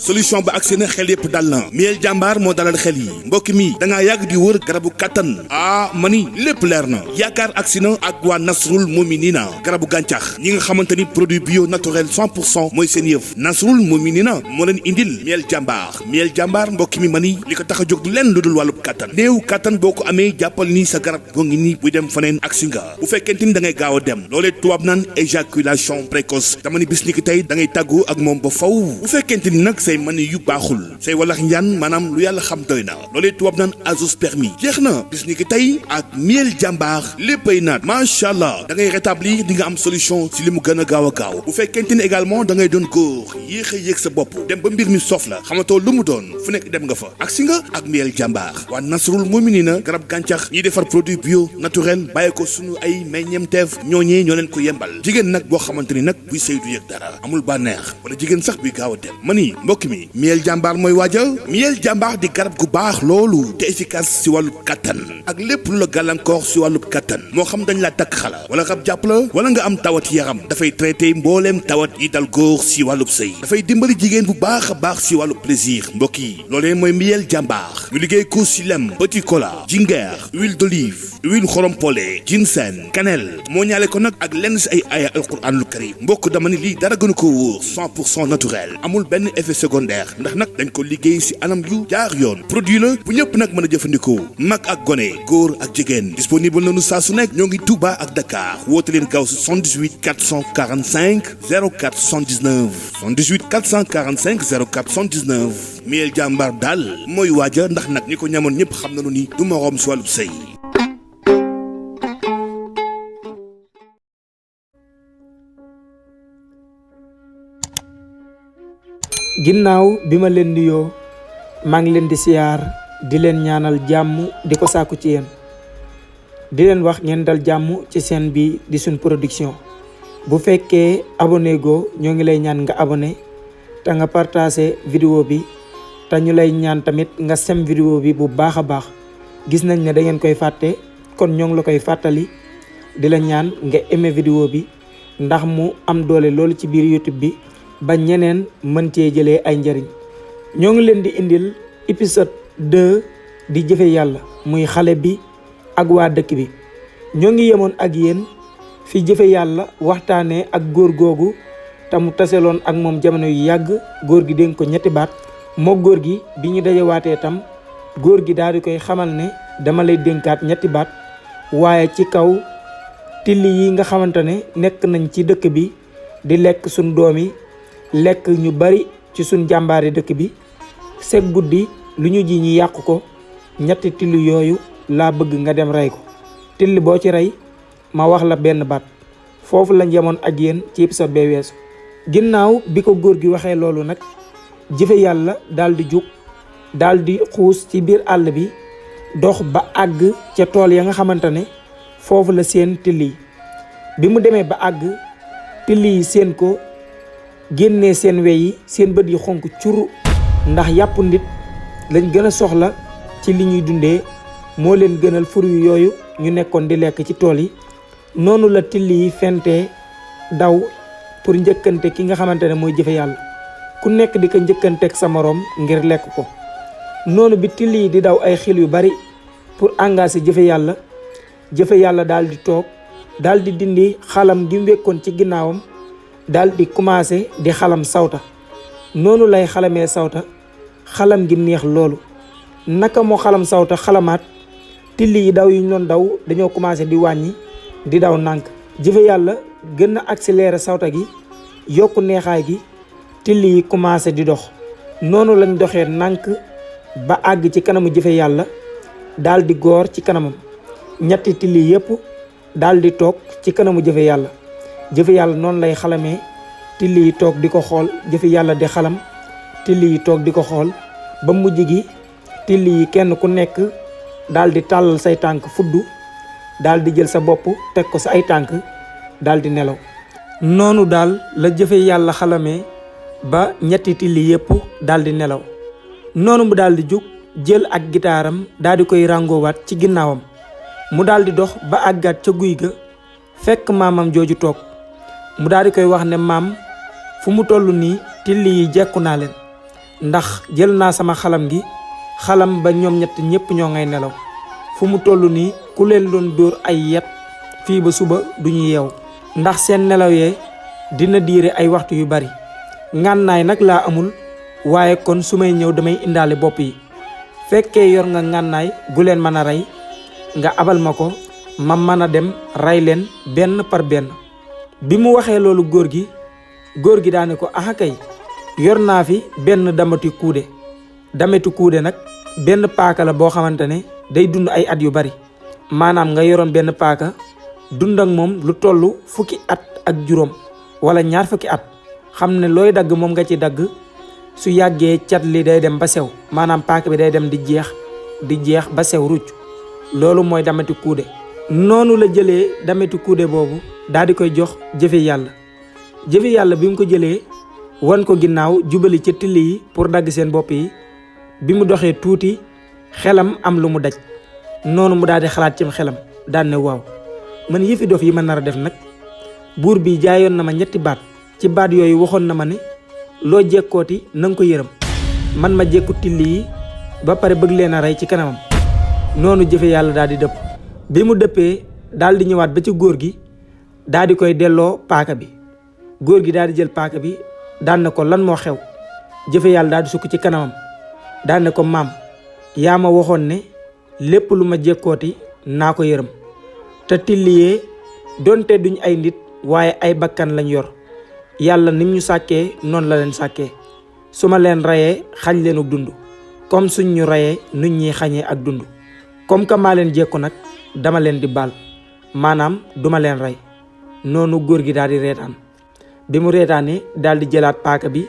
solution ba ak seen xel yépp dal na miel jàmbaar moo dalal xel yi mbokk mi da ngaa yàgg di wër garabu kattan mani lépp leer na yaakaar agsi na ak waa Nasrul Muminina garabu gàncax ñi nga xamante ni produit bio naturel 100% mooy seen yëf Nasrul Muminina moo leen indil miel jàmbaar mbokk mi mani li ko tax a jóg du leen lu dul wàllub kattan néew kattan boo ko amee jàppal ni sa garab boo ngi ni buy dem faneen agsi nga bu fekkente ni da ngay gaaw a dem loolee tubaab naan éjaculation précoce dama ni bis ni ki tey da ngay tàggu ak moom ba faw bu fekkente ni nag say mani yu baaxul say walax njaan maanaam lu yàlla xam doy na loolee tubaab naan azoospermie jeex na bis ni ki tey ak miel jàmbaar léppay naat macha allah da ngay rétablir di nga am solution si li mu gën a gaaw bu fekkente ni également da ngay doon góor yéex a yéeg sa bopp dem ba mbir mi soof la xamatoo lu mu doon fu nekk dem nga fa ak si nga ak miel jàmbaar waa Nasrul Muminina garab gàncax ñiy defar produit bio naturel bàyyi ko sunu ay meññeemteef ñooñee ñoo leen ko yembal jigéen nag boo xamante ni nag buy sëy du yëg dara amul bànneex wala jigéen sax buy gaaw a dem mani mbokk mi miel jàmbaar mooy waaja miel jàmbaar di garab gu baax loolu te efficace si wàllu kattan ak lépp lu la gàllankoor si wàllu kattan moo xam dañ la takk xala wala rab jàpp la wala nga am tawat yaram dafay traité mbooleem tawat yi dal góor si wàllub sëy dafay dimbali jigéen bu baax a baax si wàllu plaisir mbokk yi loolee mooy miel jàmbaar ñu liggéey ko si lem petit cola jingeer huile d'olive huile xorompolé ginseng cannelle moo ñaale ko nag ak lenn si ay aaya alquranul karim mbokk dama ni lii dara gënu ko wóor 100% naturel amul benn effet secondaire ndax nag dañ ko liggéey si anam yu jaar yoon produit la bu ñëpp nag mën a jëfandikoo mag ak gone góor ak jigéen disponible nañu saa su nekk ñoo ngi Touba ak Dakar woote leen gaaw si 78 445 04 79 78 445 04 79 miel jàmbaar daal mooy waaja ndax nag ñi ko ñamoon ñëpp xam nañu ni du moroom si wàllub sëy. ginnaaw bi ma leen nuyoo maa ngi leen di siyaar di leen ñaanal jàmm di ko sàkku ci yéen di leen wax ngeen dal jàmm ci seen bi di Sun Production bu fekkee abonné go ñoo ngi lay ñaan nga abonné te nga partagé vidéo bi te ñu lay ñaan tamit nga sem vidéo bi bu baax a baax gis nañ ne da ngeen koy fàtte kon ñoo ngi la koy fàttali di la ñaan nga aimé vidéo bi ndax mu am doole loolu ci biir YouTube bi ba ñeneen mën cee jëlee ay njariñ ñoo ngi leen di indil épisode 2 di jëfe yàlla muy xale bi ak waa dëkk bi ñoo ngi yemoon ak yéen fi jëfe yàlla waxtaanee ak góor googu te mu taseloon ak moom jamono yu yàgg góor gi dénk ko ñetti baat moo góor gi bi ñu dajewaatee tam góor gi daal di koy xamal ne dama lay dénkaat ñetti baat waaye ci kaw tilli yi nga xamante ne nekk nañ ci dëkk bi di lekk suñ doom yi lekk ñu bari ci suñ jàmbaari dëkk bi seg guddi lu ñu ji ñi yàq ko ñetti tilli yooyu laa bëgg nga dem rey ko tilli boo ci rey ma wax la benn baat foofu lañ yemoon ak yéen ci épisode bee weesu ginnaaw bi ko góor gi waxee loolu nag jëfe yàlla daal di jug daal di xuus ci biir àll bi dox ba àgg ca tool ya nga xamante ne foofu la seen tilli yi bi mu demee ba àgg tilli yi seen ko génnee seen wey yi seen bët yi xonk curu ndax yàpp nit lañ gën a soxla ci li ñuy dundee moo leen gënal fruit yooyu ñu nekkoon di lekk ci tool yi noonu la tilli yi fentee daw pour njëkkante ki nga xamante ne mooy jëfe yàlla ku nekk di ko njëkkanteeg sa moroom ngir lekk ko noonu bi tilli yi di daw ay xil yu bari pour engager jëfe yàlla daal di toog daal di dindi xalam gi wékkoon ci ginnaawam daal di commencé di xalam sawta noonu lay xalamee sawta xalam gi neex loolu naka moo xalam sawta xalamaat tilli yi daw yi ñu doon daw dañoo commencé di wàññi di daw nànk jëfe yàlla gën a accéléré sawta gi yokku neexaay gi tilli yi commencé di dox noonu lañ doxee nànk ba àgg ci kanamu jëfe yàlla daal di góor ci kanamam ñetti tilli yépp daal di toog ci kanamu jëfe yàlla noonu lay xalamee tilli yi toog di ko xool jëfe yàlla di xalam tilli yi toog di ko xool ba mujj gi tilli yi kenn ku nekk daal di tàllal say tànk fuddu daal di jël sa bopp teg ko sa ay tànk daal di nelaw noonu daal la jëfe yàlla xalamee ba ñetti tilli yépp daal di nelaw noonu mu daal di jug jël ak gitaaram daal di koy ràngoowaat ci ginnaawam mu daal di dox ba àggaat ca guy ga fekk maamam jooju toog mu daal di koy wax ne maam fu mu toll nii tilli yi jekku naa leen ndax jël naa sama xalam gi xalam ba ñoom ñett ñépp ñoo ngay nelaw fu mu toll nii ku leen doon dóor ay yet fii ba suba duñu yeew ndax seen nelaw yee dina diire ay waxtu yu bari. ngànnaay nag laa amul waaye kon su may ñëw damay indaale bopp yi fekkee yor nga ngànnaay gu leen mën a rey nga abal ma ko ma mën a dem rey leen benn par benn. bi mu waxee loolu góor gi daane ko axa kay yor naa fi benn damati kuude nag benn paaka la boo xamante ne day dund ay at yu bari maanaam nga yoroon benn paaka dund ak moom lu toll fukki at ak juróom wala ñaar fukki at xam ne looy dagg moom nga ci dagg su yàggee cat li day dem ba sew maanaam paaka bi day dem di jeex ba sew rucc loolu mooy damati kuude. noonu la jëlee damati kuude boobu daal di koy jox jëfe yàlla bi mu ko jëlee wan ko ginnaaw jubali ca till yi pour dagg seen bopp yi. bi mu doxee tuuti xelam am lu mu daj noonu mu daal di xalaat cim xelam daan ne waaw man yëfi dof yi ma nar a def nag buur bi jaayoon na ma ñetti baat ci baat yooyu waxoon na ma ne loo jekkooti na nga ko yërëm man ma jekku till yi ba pare bëgg leen a rey ci kanamam. noonu jëfe yàlla daal di dëpp bi mu dëppee daal di ñëwaat ba ci góor gi daal di koy delloo paaka bi góor gi daal di jël paaka bi daan ne ko lan moo xew jëfe yàlla daal di sukk ci kanamam daan ne ko maam yaa ma waxoon ne lépp lu ma jekkooti naa ko yërëm te tilliyee donte duñ ay nit waaye ay bakkan lañ yor yàlla nim ñu sàkkee noonu la leen sàkkee su ma leen reyee xañ leen ak dund comme suñ ñu reyee nuñ ñuy xañee ak dund comme que maa leen jekku nag dama leen di baal maanaam duma leen rey. noonu góor gi daal di reetaan bi mu reetaanee daal di jëlaat paaka bi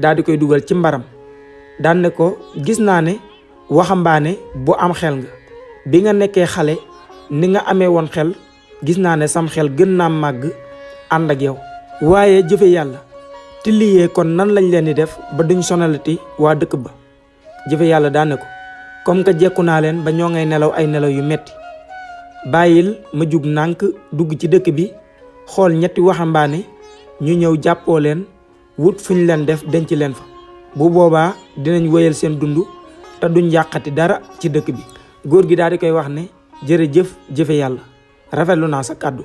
daal di koy dugal ci mbaram daan ne ko gis naa ne waxambaane bu am xel nga bi nga nekkee xale ni nga amee woon xel gis naa ne sam xel gën naa màgg ànd ak yow waaye jëfe yàlla tilliyee kon nan lañ leen di def ba duñ sonalati waa dëkk ba. jëfe yàlla daan ne ko comme que jekku naa leen ba ñoo ngay nelaw ay nelaw yu metti bàyyil ma jug nànk dugg ci dëkk bi xool ñetti waxambaane ñu ñëw jàppoo leen wut fuñ leen def denc leen fa bu boobaa dinañ wéyal seen dund te duñ yàqati dara ci dëkk bi. góor gi daal di koy wax ne jërëjëf jëfe yàlla rafetlu naa sa kàddu.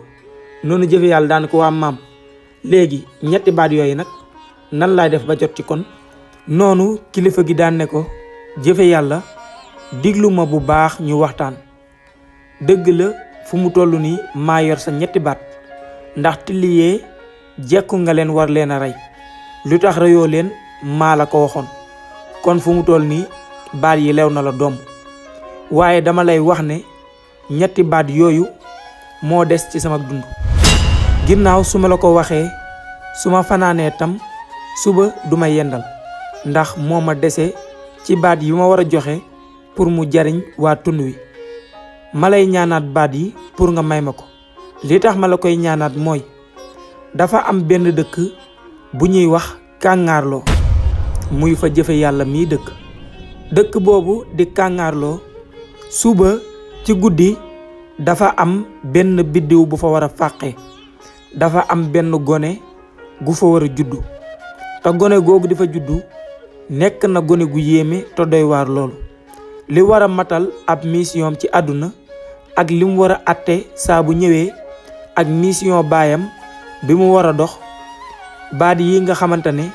noonu jëfe yàlla daan ko waa maam léegi ñetti baat yooyu nag nan laay def ba jot ci kon. noonu kilifa gi daan ne ko jëfe yàlla diglu ma bu baax ñu waxtaan dëgg la fu mu toll nii maa yor sa ñetti baat ndax tilliyee jekku nga leen war leen a rey lu tax reyoo leen maa la ko waxoon kon fu mu toll nii baat yi lew na la doom waaye dama lay wax ne ñetti baat yooyu moo des ci sama dund ginnaaw su ma la ko waxee su ma fanaanee tam suba duma yendal ndax moo ma dese ci baat yi ma war a joxe pour mu jariñ waa tund wi ma lay ñaanaat baat yi pour nga may ma ko. li tax ma la koy ñaanaat mooy dafa am benn dëkk bu ñuy wax kàngaarloo muy fa jëfe yàlla mii dëkk boobu di kàngaarloo suba ci guddi dafa am benn biddiw bu fa war a fàqe dafa am benn gone gu fa war a juddu te gone googu di fa juddu nekk na gone gu yéeme te doy waar loolu li war a matal ab mission ci àdduna ak li mu war a atte saa bu ñëwee ak mission baayam bi mu war a dox baat yi nga xamante ne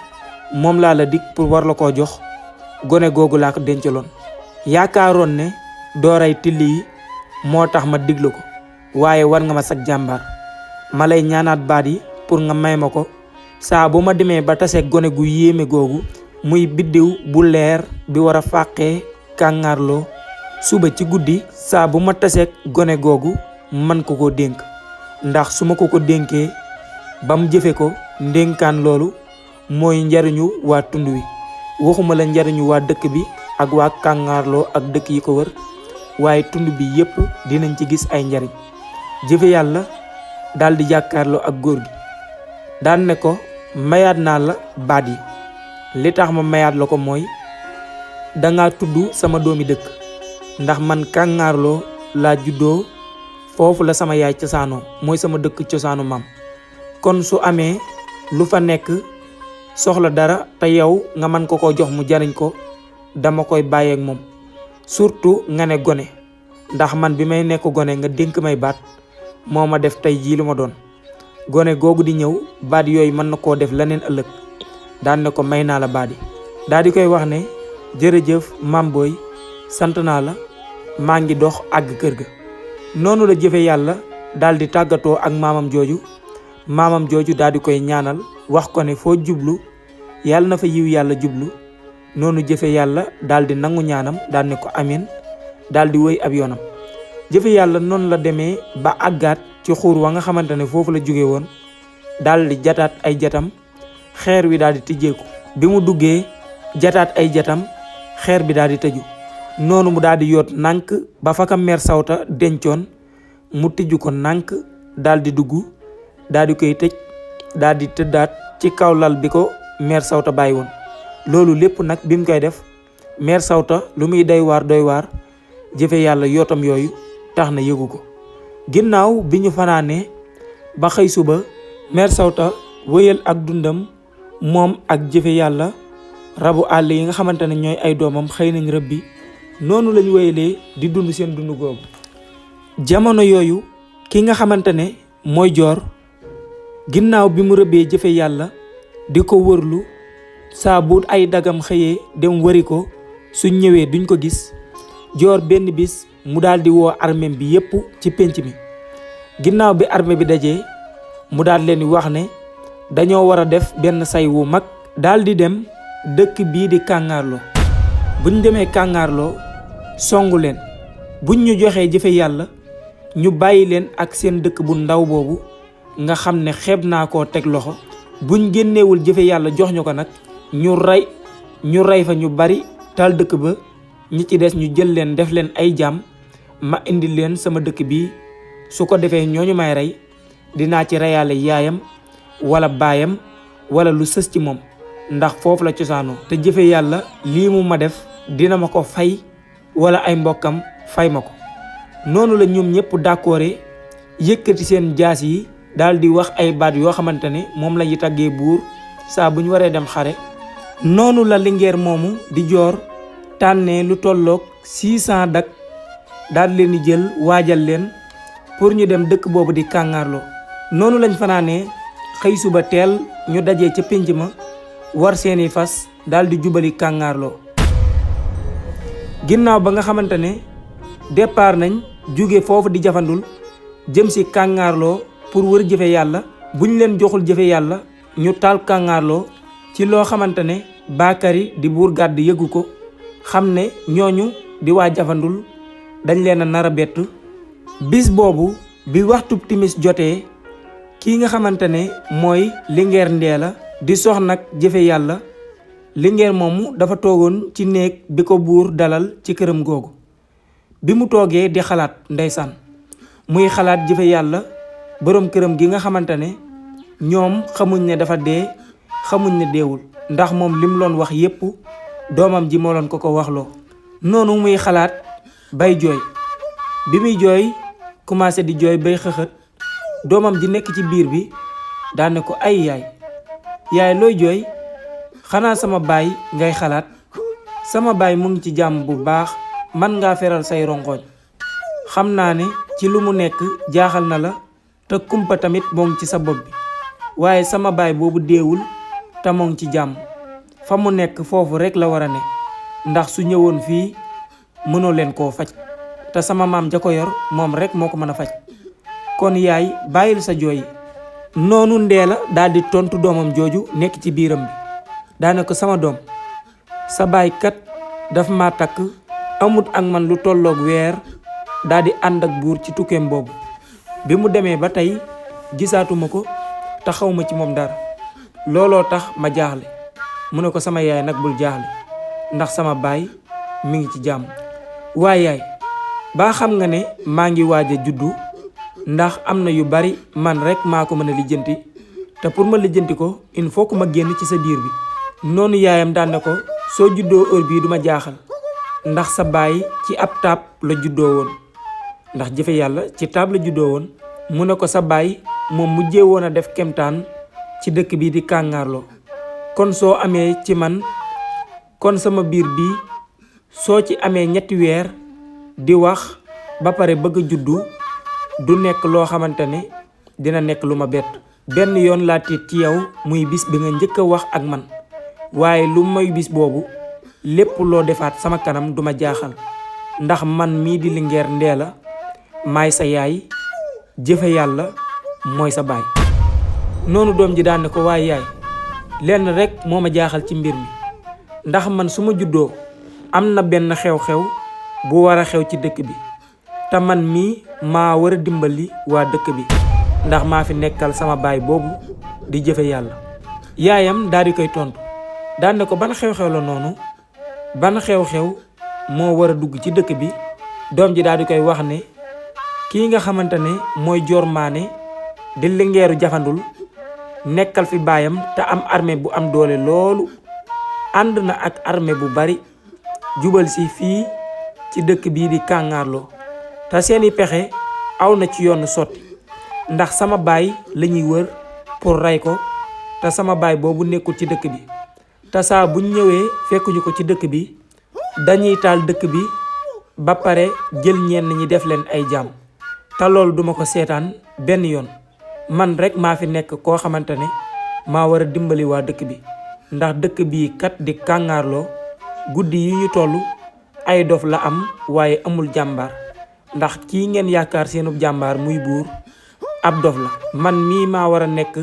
moom laa la dig pour war la koo jox gone googu laa ko dencaloon yaakaaroon ne dooray till yi moo tax ma diglu ko waaye war nga ma sag jàmbaar ma lay ñaanaat baat yi pour nga may ma ko saa bu ma demee ba tase gone gu yéeme googu muy biddiw bu leer bi war a fàqee kàngaarloo suba ci guddi saa bu ma taseeg gone googu man ko ko dénk ndax su ma ko dénkee ba mu jëfe ko ndénkaan loolu mooy njariñu waa tund wi waxuma la njariñu waa dëkk bi ak waa kàngaarloo ak dëkk yi ko wër waaye tund bi yépp dinañ ci gis ay njariñ. jëfe yàlla daal di jàkkaarloo ak góor gi daan ne ko mayaat naa la baat yi li tax ma mayaat la ko mooy danga tudd sama doomi dëkk ndax man kàngaarloo laa juddoo foofu la sama yaay cosaanoo mooy sama dëkk cosaanu maam kon su amee lu fa nekk soxla dara te yow nga mën ko koo jox mu jariñ ko dama koy bàyyeek moom surtout nga ne gone ndax man bi may nekk gone nga dénk may baat moo ma def tey jii lu ma doon gone googu di ñëw baat yooyu mën na koo def leneen ëllëg daan ne ko may naa la baat yi daal di koy wax ne jërëjëf Mame Boye sant naa la maa ngi dox àgg kër ga. noonu la jëfe yàlla daal di tàggatoo ak maamam jooju daal di koy ñaanal wax ko ne foo jublu yàlla na fa yiw yàlla jublu. noonu jëfe yàlla daal di nangu ñaanam daal ne ko amin daal di wëy ab yoonam. jëfe yàlla noonu la demee ba àggaat ci xuur wa nga xamante ne foofu la jóge woon daal di jataat ay jatam xeer wi daal di tijjeeku. bi mu duggee jataat ay jatam xeer bi daal di tëju. noonu mu daal di yoot nànk ba fa ka Mère Sawta dencoon mu tijju ko nànk daal di dugg daal di koy tëj daal di tëddaat ci kaw lal bi ko Mère Sawta bàyyi woon. loolu lépp nag bi mu koy def Mère Sawta lu muy doy waar jëfe yàlla yootam yooyu tax na yëgu ko. ginnaaw bi ñu fanaanee ba xëy suba Mère Sawta wëyal ak dundam moom ak jëfe yàlla rabu àll yi nga xamante ne ñooy ay doomam xëy nañ rëb bi noonu lañu wéyalee di dund seen dund googu. jamono yooyu ki nga xamante ne mooy joor ginnaaw bi mu rëbbee jëfe yàlla di ko wërlu saa bu ay dagam xëyee dem wëri ko suñ ñëwee duñ ko gis joor benn bis mu daal di woo armée bi yépp ci pénc mi. ginnaaw bi armée bi dajee mu daal leen di wax ne dañoo war a def benn say wu mag daal di dem dëkk bii di kàngaarloo. buñ demee kàngaarloo songu leen buñ ñu joxee jëfe yàlla ñu bàyyi leen ak seen dëkk bu ndaw boobu nga xam ne xeeb naa koo teg loxo. buñ génneewul jëfe yàlla jox ñu ko nag ñu rey fa ñu bari taal dëkk ba ñi ci des ñu jël leen def leen ay jaam ma indi leen sama dëkk bi su ko defee ñooñu may rey dinaa ci reyaale yaayam wala baayam wala lu sës ci moom ndax foofu la cosaanoo te jëfe yàlla lii mu ma def dina ma ko fay wala ay mbokkam fay ma ko. noonu la ñoom ñëpp d'accordé yëkkati seen jaas yi daal di wax ay baat yoo xamante ne moom la ñu tàggee buur saa bu ñu waree dem xare. noonu la lingeer moomu di joor tànnee lu tolloog 600 dak daal leen di jël waajal leen pour ñu dem dëkk boobu di kàngaarloo. noonu lañ fanaanee xëy suba teel ñu dajee ca pénc ma war seeni fas daal di jubali kàngaarloo. ginnaaw ba nga xamante ne départ nañ jóge foofu di jafandul jëm si kàngaarloo pour wër jëfe yàlla buñ leen joxul jëfe yàlla ñu taal kàngaarloo ci loo xamante ne Bakary di buur gàdd yëgu ko xam ne ñooñu di waa jafandul dañ leen a nar a bett. bis boobu bi waxtu timis jotee kii nga xamante ne mooy Linguère Ndeela di soxna jëfe yàlla Linguère moomu dafa toogoon ci néeg bi ko buur dalal ci këram googu. bi mu toogee di xalaat ndeysaan muy xalaat jëfe yàlla boroom këram gi nga xamante ne ñoom xamuñ ne dafa dee xamuñ ne deewul ndax moom lim loon wax yépp doomam ji moo loon ko waxloo. noonu muy xalaat bay jooy bi muy jooy commencé di jooy bay xëxët doomam ji nekk ci biir bi daane ko ay yaay looy jooy xanaa sama baay ngay xalaat sama baay mu ngi ci jàmm bu baax man ngaa feral say rongoñ xam naa ne ci lu mu nekk jaaxal na la te kumpa tamit moo ngi ci sa bopp bi waaye sama baay boobu deewul te moo ngi ci jàmm fa mu nekk foofu rek la war a ne ndax su ñëwoon fii mënoo leen koo faj te sama maam ja ko yor moom rek moo ko mën a faj kon yaay bàyyil sa jooy. noonu Ndeela daal di tontu doomam jooju nekk ci biiram bi daane ko sama doom sa baay kat daf ma takk amut ak man lu tolloog weer daal di ànd ak buur ci tukkeem boobu bi mu demee ba tey gisaatuma ko te xaw ma ci moom dara looloo tax ma jaaxle. mu ne ko sama yaay nag bul jaaxle ndax sama baay mi ngi ci jàmm. waaye yaay baa xam nga ne maa ngi waaj a juddu ndax am na yu bari man rek maa ko mën a lijjanti te pour ma lijjanti ko il faut que ma génn ci sa biir bi. noonu yaayam daan ne ko soo juddoo heure bii duma jaaxal ndax sa baay ci ab taab la juddoo woon ndax jëfe yàlla ci taab la juddoo woon. mu ne ko sa baay moom mujjee woon a def kemtaan ci dëkk bi di kàngaarloo kon soo amee ci man kon sama biir bi soo ci amee 3 weer di wax ba pare bëgg a juddu du nekk loo xamante ne dina nekk lu ma bett. benn yoon laa tiit ci yow muy bis bi nga njëkk a wax ak man waaye lu may bis boobu lépp loo defaat sama kanam duma jaaxal ndax man mii di Linguère Ndella maay sa yaay jëfe yàlla mooy sa baay. noonu doom ji daan ne ko waaye yaay lenn rek moo ma jaaxal ci mbir mi ndax man su ma juddoo am na benn xew-xew bu war a xew ci dëkk bi te man mii maa war a dimbali waa dëkk bi ndax maa fi nekkal sama baay boobu di jëfe yàlla. yaayam daal di koy tontu daan ne ko ban xew-xew la noonu ban xew-xew moo war a dugg ci dëkk bi. doom ji daal di koy wax ne kii nga xamante ne mooy Dior Mané di Linguère Jafandul nekkal fi baayam te am armée bu am doole loolu ànd na ak armée bu bari jubal si fii ci dëkk bii di Kàngaarloo te seeni pexe aw na ci yoonu sotti ndax sama baay lañuy wër pour rey ko te sama baay boobu nekkul ci dëkk bi te saa buñ ñëwee fekkuñu ko ci dëkk bi dañuy taal dëkk bi ba pare jël ñenn ñi def leen ay jaam te loolu duma ko seetaan benn yoon. man rek maa fi nekk koo xamante ne maa war a dimbali waa dëkk bi ndax dëkk bii kat di Kàngaarloo guddi yi ñu toll ay dof la am waaye amul jàmbaar ndax kii ngeen yaakaar seenub jàmbaar muy buur ab dof la. man mii maa war a nekk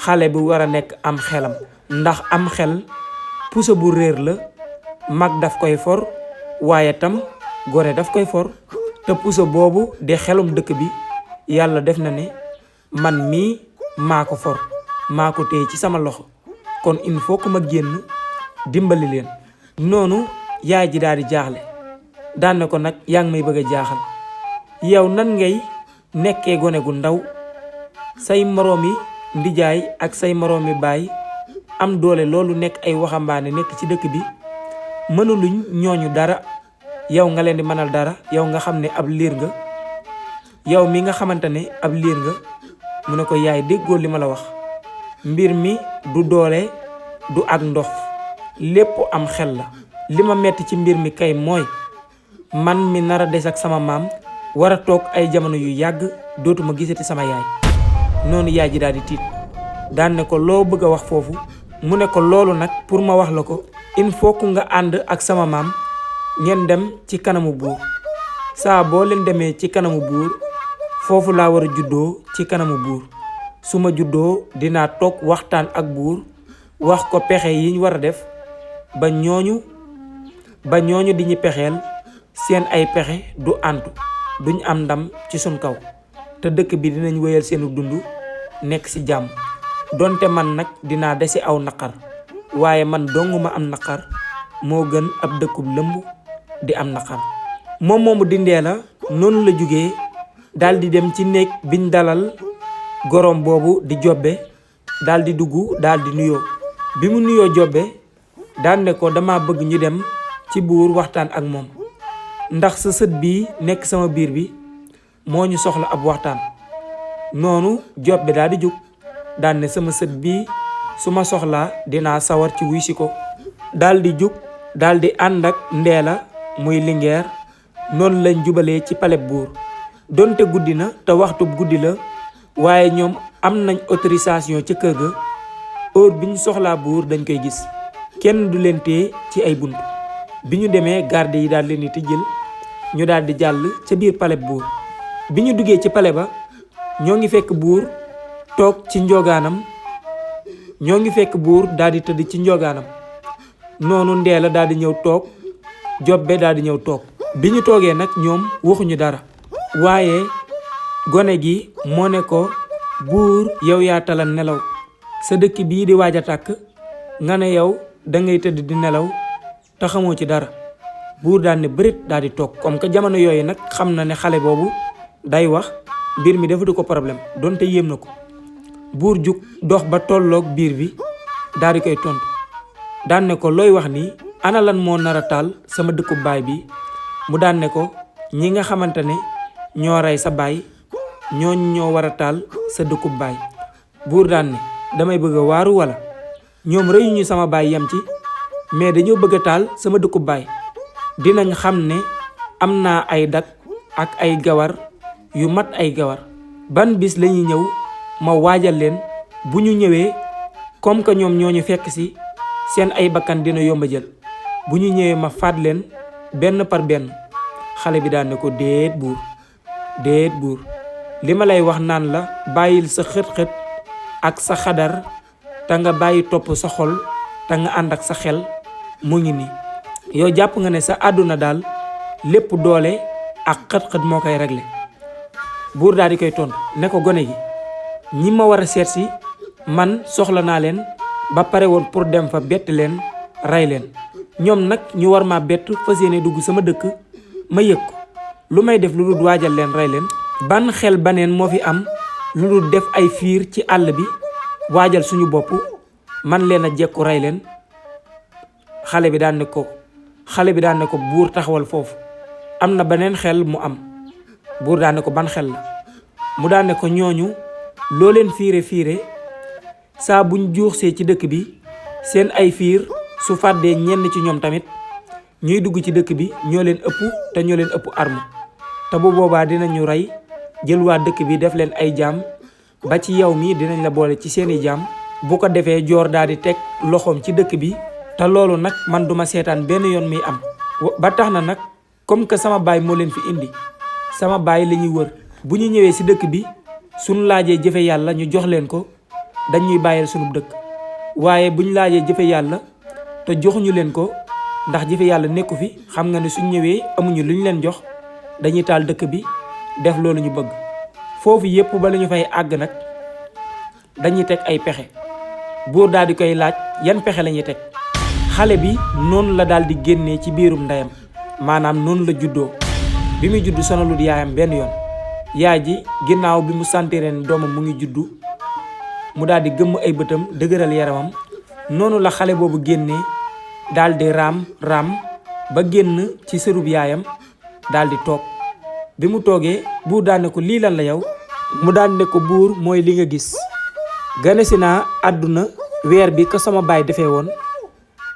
xale bu war a nekk am xelam ndax am xel puso bu réer la mag daf koy for waaye tam gone daf koy for te puso boobu di xelum dëkk bi yàlla def na ne man mii maa ko for maa ko téye ci sama loxo kon il faut que ma génn dimbali leen. noonu yaay ji daal di jaaxle daan na ko nag yaa ngi may bëgg a jaaxal yow nan ngay nekkee gone gu ndaw say moroomi ndijaay ak say moroomi baay am doole loolu nekk ay waxambaane nekk ci dëkk bi mënuluñ ñooñu dara yow nga leen di mënal dara yow nga xam ne ab liir nga yow mi nga xamante ne ab liir nga. mu ne ko yaay déggoo li ma la wax mbir mi du doole du ak ndox lépp am xel la li ma metti ci mbir mi kay mooy man mi nar a des ak sama maam war a toog ay jamono yu yàgg dootuma gisati sama yaay. noonu yaay ji daal di tiit daan ne ko loo bëgg a wax foofu mu ne ko loolu nag pour ma wax la ko il faut que nga ànd ak sama maam ngeen dem ci kanamu buur saa boo leen demee ci kanamu buur foofu laa war a juddoo ci kanamu buur su ma juddoo dinaa toog waxtaan ak buur wax ko pexe yiñ war a def ba ñooñu di ñu pexeel seen ay pexe du antu duñ am ndam ci suñ kaw te dëkk bi dinañ wéyal seenu dund nekk ci jàmm donte man nag dinaa desi aw naqar waaye man dong ma am naqar moo gën ab dëkkub lëmb di am naqar. moom moomu di Ndella noonu la jógee daal di dem ci néeg biñ dalal gorom boobu di Jobbe daal di dugg daal di nuyoo bi mu nuyoo Jobbe daan ne ko dama bëgg ñu dem ci buur waxtaan ak moom ndax sa sët bii nekk sama biir bi moo ñu soxla ab waxtaan. noonu Jobbe daal di jóg daan ne sama sët bii su ma soxlaa dinaa sawar ci wuy si ko daal di jóg daal di ànd ak Ndella muy Linguère noonu lañ jubalee ci paleb buur. donte guddi na te waxtu guddi la waaye ñoom am nañ autorisation ca kër ga heure bi ñu soxlaa buur dañ koy gis kenn du leen téye ci ay bunt. bi ñu demee garde yi daal leen di tëjël ñu daal di jàll ca biir palais buur. bi ñu duggee ci palais ba ñoo ngi fekk buur toog ci njoogaanam daal di tëdd ci njoogaanam. noonu Ndella daal di ñëw toog Jobbe daal di ñëw toog. bi ñu toogee nag ñoom waxuñu dara. waaye gone gi moo ne ko buur yow yaa tala nelaw sa dëkk bii di waaj a tàkk nga ne yow da ngay tëdd di nelaw te xamoo ci dara. buur daal ne bërit daal di toog comme que jamono yooyu nag xam na ne xale boobu day wax mbir mi defatu ko problème donte yéem na ko. buur jug dox ba tolloog biir bi daal di koy tontu daan ne ko looy wax nii ana lan moo nar a taal sama dëkku baay bi. mu daan ne ko ñi nga xamante ne ñoo rey sa baay ñooñ ñoo war a taal sa dëkkub baay. buur daan ne damay bëgg a waaru wala ñoom rëyuñu sama baay yem ci mais dañoo bëgg a taal sama dëkku baay. dinañ xam ne am naa ay dak ak ay gawar yu mat ay gawar. ban bis lañuy ñëw ma waajal leen, bu ñu ñëwee comme que ñoom ñoo ñu fekk si seen ay bakkan dina yomba jël. bu ñu ñëwee ma faat leen benn par benn. xale bi daan ne ko déet buur li ma lay wax naan la bàyyil sa xët-xët ak sa xadar te nga bàyyi topp sa xol te nga ànd ak sa xel mu ngi nii. yow jàpp nga ne sa àdduna daal lépp doole ak xët-xët moo koy réglé. buur daal di koy tontu ne ko gone gi ñi ma war a seet si man soxla naa leen ba pare woon pour dem fa bett leen rey leen. ñoom nag ñu war ma bett fas yéene dugg sama dëkk ma yëg ko. lu may def lu dul waajal leen rey leen. ban xel baneen moo fi am lu dul def ay fiir ci àll bi waajal suñu bopp man leen a jekku rey leen. xale bi daan ne ko buur taxawal foofu, am na beneen xel mu am. buur daan ne ko ban xel la. mu daan ne ko ñooñu loo leen fiire saa buñ juuxsee ci dëkk bi seen ay fiir su fàddee ñenn ci ñoom tamit ñuy dugg ci dëkk bi ñoo leen ëpp te ñoo leen ëpp arme. te bu boobaa dinañu rey jël waa dëkk bi def leen ay jaam ba ci yow mi dinañ la boole ci seeni jaam. bu ko defee joor daal di teg loxoom ci dëkk bi. te loolu nag man duma seetaan benn yoon muy am. ba tax na nag comme que sama baay moo leen fi indi, sama baay la ñuy wër. bu ñu ñëwee ci dëkk bi suñ laajee jëfe yàlla ñu jox leen ko dañuy bàyyil sunu dëkk. waaye buñ laajee jëfe yàlla te joxuñu leen ko ndax jëfe yàlla nekku fi, xam nga ne suñ ñëwee amuñu lu ñu leen jox, dañuy taal dëkk bi def loolu ñu bëgg. foofu yépp ba la ñu fay àgg nag dañuy teg ay pexe. buur daal di koy laaj yan pexe la ñuy teg. xale bi noonu la daal di génnee ci biirum ndeyam, maanaam noonu la juddoo. bi muy juddu sonalut yaayam benn yoon. yaay ji ginnaaw bi mu santireen doomam mu ngi juddu mu daal di gëmm ay bëtam dëgëral yaramam. noonu la xale boobu génnee daal di raam ba génn ci sërub yaayam daal di toog. bi mu toogee buur daan ne ko lii lan la yow. mu daan ne ko buur mooy li nga gis. ganesi naa àdduna weer bi ko sama baay defee woon,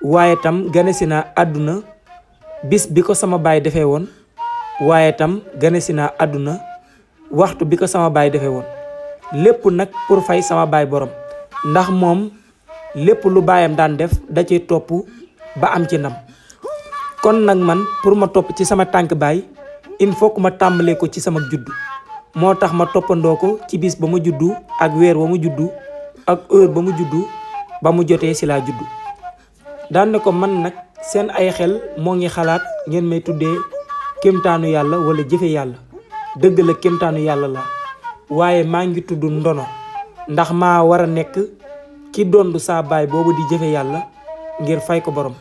waaye tam ganesi naa àdduna bis bi ko sama baay defee woon, waaye tam ganesi naa àdduna waxtu bi ko sama baay defee woon. lépp nag pour fay sama baay borom, ndax moom lépp lu baayam daan def da ciy topp ba am ci ndam. kon nag man pour ma topp ci sama tànk baay il faut que ma tàmbalee ko ci sama juddu. moo tax ma toppandoo ko ci bis ba ma juddu ak weer ba mu juddu ak heure ba mu juddu ba mu jotee ci laa juddu. daan ne ko man nag seen ay xel moo ngi xalaat ngeen may tuddee kéemtaanu yàlla wala jëfe yàlla. dëgg la kéemtaanu yàlla la, waaye maa ngi tudd ndono, ndax maa war a nekk ki dondu saa baay boobu di jëfe yàlla ngir fay ko borom.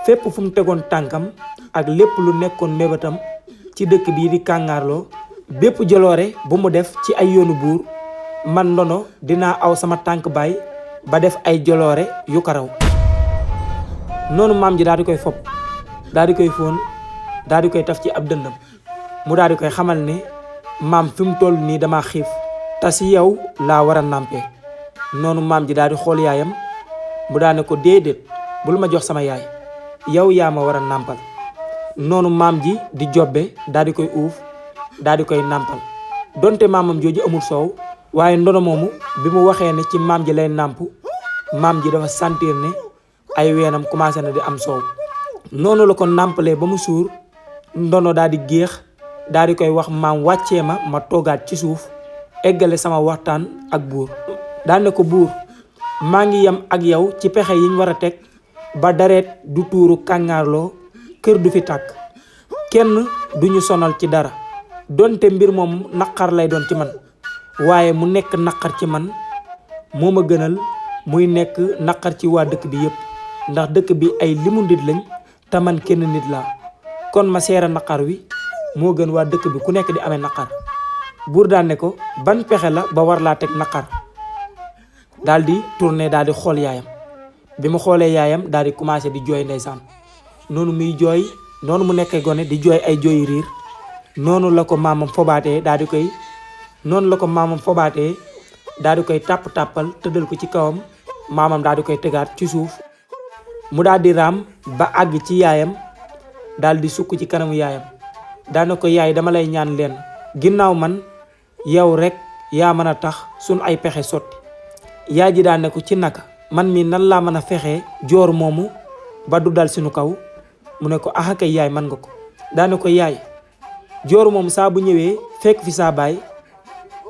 fépp fu mu tegoon tànkam ak lépp lu nekkoon mébatam ci dëkk bii di Kàngaarloo, bépp joloore bu mu def ci ay yoonu buur, man ndono dinaa aw sama tànk baay ba def ay joloore yu ko raw. noonu maam ji daal di koy fopp, daal di koy fóon, daal di koy taf ci ab dëndam. mu daal di koy xamal ne maam fi mu toll nii dama xiif te si yow laa war a nàmpee. noonu maam ji daal di xool yaayam, mu daal ne ko déedéet bul ma jox sama yaay, yow yaa ma war a nàmpal. noonu maam ji di jobbe daal di koy uuf, daal di koy nàmpal. donte maamam jooju amul soow, waaye ndono moomu bi mu waxee ne ci maam ji lay nàmp, maam ji dafa sentir ne ay weenam commencé na di am soow. noonu la ko nàmpalee ba mu suur. ndono daal di géex, daal di koy wax maam wàccee ma toogaat ci suuf eggale sama waxtaan ak buur. daal ne ko buur maa ngi yem ak yow ci pexe yiñ war a teg ba dareet du tuuru Kàngaarloo, kër du fi tàkk, kenn duñu sonal ci dara. donte mbir moom naqar lay doon ci man, waaye mu nekk naqar ci man moo ma gënal muy nekk naqar ci waa dëkk bi yépp, ndax dëkk bi ay limu nit lañ te man kenn nit laa. kon ma seera naqar wi moo gën waa dëkk bi ku nekk di amee naqar. buur daan ne ko ban pexe la ba war laa teg naqar. daal di tourné daal di xool yaayam. bi mu xoolee yaayam daal di commencé di jooy ndeysaan. noonu muy jooy, noonu mu nekkee gone di jooy ay jooyi riir, noonu la ko maamam fobaatee daal di koy tàpp-tàppal tëddal ko ci kawam maamam daal di koy tegaat ci suuf mu daal di raam ba àgg ci yaayam daal di sukk ci kanamu yaayam daana ko yaay dama lay ñaan leen ginnaaw man yow rek yaa mën a tax sun ay pexe sotti. yaay ji daan ne ko ci naka man mi nan laa mën a fexee joor moomu ba du dal suñu kaw mu ne ko ah kay yaay man nga ko. daane ko yaay joor moom saa bu ñëwee fekk fi saa baay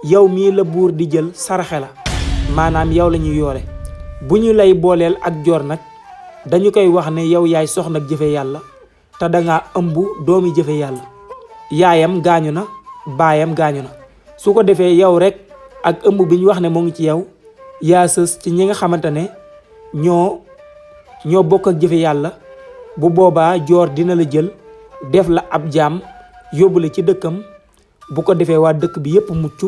yow mii la buur di jël saraxe la maanaam yow la ñuy yoole bu ñu lay booleel ak joor nag dañu koy wax ne yow yaay soxna ak jëfe yàlla te dangaa ëmb doomi jëfe yàlla. yaayam gaañu na baayam gaañu na su ko defee yow rek ak ëmb bi ñu wax ne moo ngi ci yow yaa sës ci ñi nga xamante ne ñoo bokk ak jëfe yàlla. bu boobaa joor dina la jël def la ab jaam yóbbu la ci dëkkam bu ko defee waa dëkk bi yépp mucc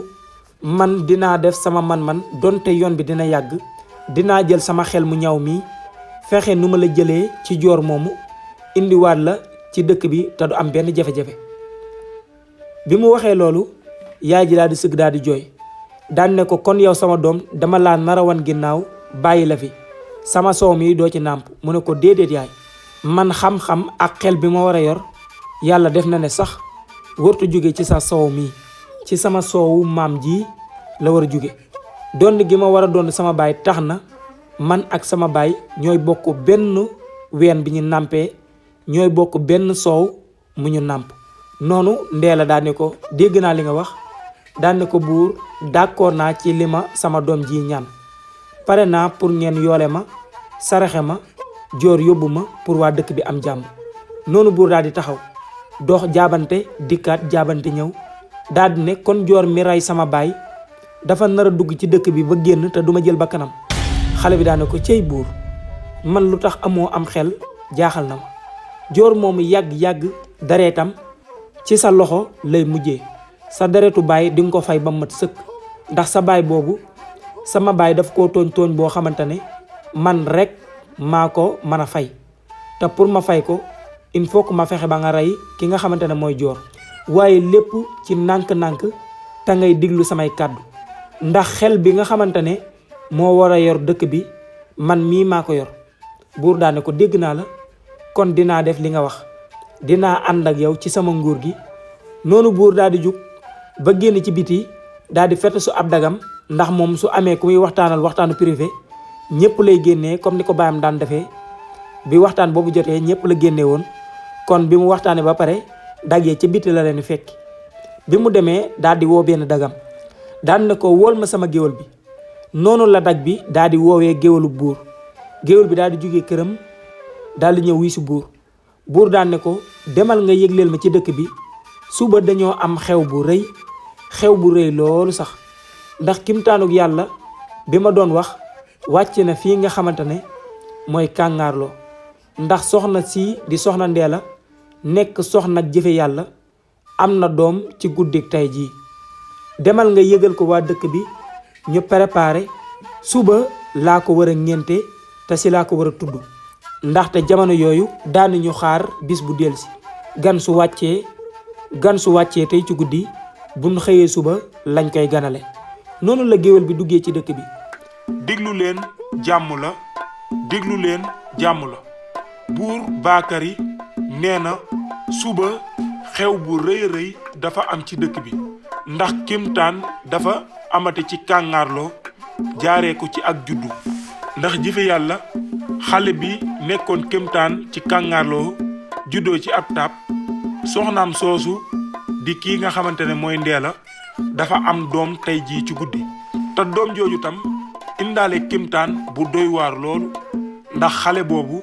man dinaa def sama man-man donte yoon bi dina yàgg dinaa jël sama xel mu ñaw mi fexe nu ma la jëlee ci joor moomu indiwaat la ci dëkk bi te du am benn jafe-jafe. bi mu waxee loolu yaay ji daal di sëgg daal di jooy daan ne ko kon yow sama doom dama laa narawan ginnaaw bàyyi la fi sama soow mi doo ci nàmp. mu ne ko déedéet yaay man xam-xam ak xel bi ma war a yor yàlla def na ne sax wartu jóge ci sa soow mi ci sama soowu maam ji la war a jóge. doon gi ma war a doon sama baay tax na man ak sama baay ñooy bokk benn ween bi ñu nàmpee ñooy bokk benn soow mu ñu nàmp. noonu Ndeela daan ne ko dégg naa li nga wax daan ne ko buur d'accord naa ci li ma sama doom ji ñaan pare naa pour ngeen yoole ma saraxe ma joor yóbbu ma pour waa dëkk bi am jàmm. noonu buur daal di taxaw dox jaabante dikkaat jaabante ñëw daal di ne kon joor mi rey sama baay dafa nar a dugg ci dëkk bi ba génn te duma jël ba kanam. xale bi daane ko cey buur man lu tax amoo am xel jaaxal na ma joor moomu yàgg-yàgg dareetam ci sa loxo lay mujjee sa deretu baay di nga ko fay ba mat sëkk ndax sa baay boobu sama baay daf koo tooñ boo xamante ne man rek maa ko mën a fay te pour ma fay ko il faut que ma fexe ba nga rey ki nga xamante ne mooy joor waaye lépp ci nànk-nànk te ngay diglu samay kàddu ndax xel bi nga xamante ne moo war a yor dëkk bi man mii maa ko yor. buur daane ko dégg naa la kon dinaa def li nga wax dinaa ànd ak yow ci sama nguur gi. noonu buur daal di jug ba génn ci biti daal di fete su ab dagam ndax moom su amee ku muy waxtaanal waxtaanu privé ñëpp lay génnee comme ni ko baayam daan defee. bi waxtaan boobu jotee ñëpp la génne woon kon bi mu waxtaanee ba pare dag yee ci biti la leen fekk. bi mu demee daal di woo benn dagam daan ne ko wóol ma sama géwal bi. noonu la dag bi daal di woowee géwalu buur géwal bi daal di jógee këram daal di ñëw wuy si buur. buur daan ne ko demal nga yëgleel ma ci dëkk bi suba dañoo am xew bu rëy loolu sax ndax kimtaanug yàlla bi ma doon wax wàcc na fii nga xamante ne mooy kàngaarloo ndax soxna si di soxna Ndeela nekk soxna ak jëfe yàlla am na doom ci guddik tey jii. demal nga yëgal ko waa dëkk bi ñu préparé suba laa ko war a ngénte te si laa ko war a tudd ndaxte jamono yooyu daanuñu xaar bis bu delsi gan su wàccee tey ci guddi buñ xëyee suba lañ koy ganale. noonu la géwél bi duggee ci dëkk bi. déglu leen jàmm la déglu leen jàmm la buur Bakary nee na suba xew bu rëy dafa am ci dëkk bi ndax kimtaan dafa amate ci kàngaarloo jaaree ko ci ak juddu ndax jëfe yàlla xale bi nekkoon kimtaan ci kàngaarloo juddoo ci ab taab soxnaam soosu di kii nga xamante ne mooy Ndeela dafa am doom tey jii ci guddi te doom jooju tam indaale kimtaan bu doy waar loolu ndax xale boobu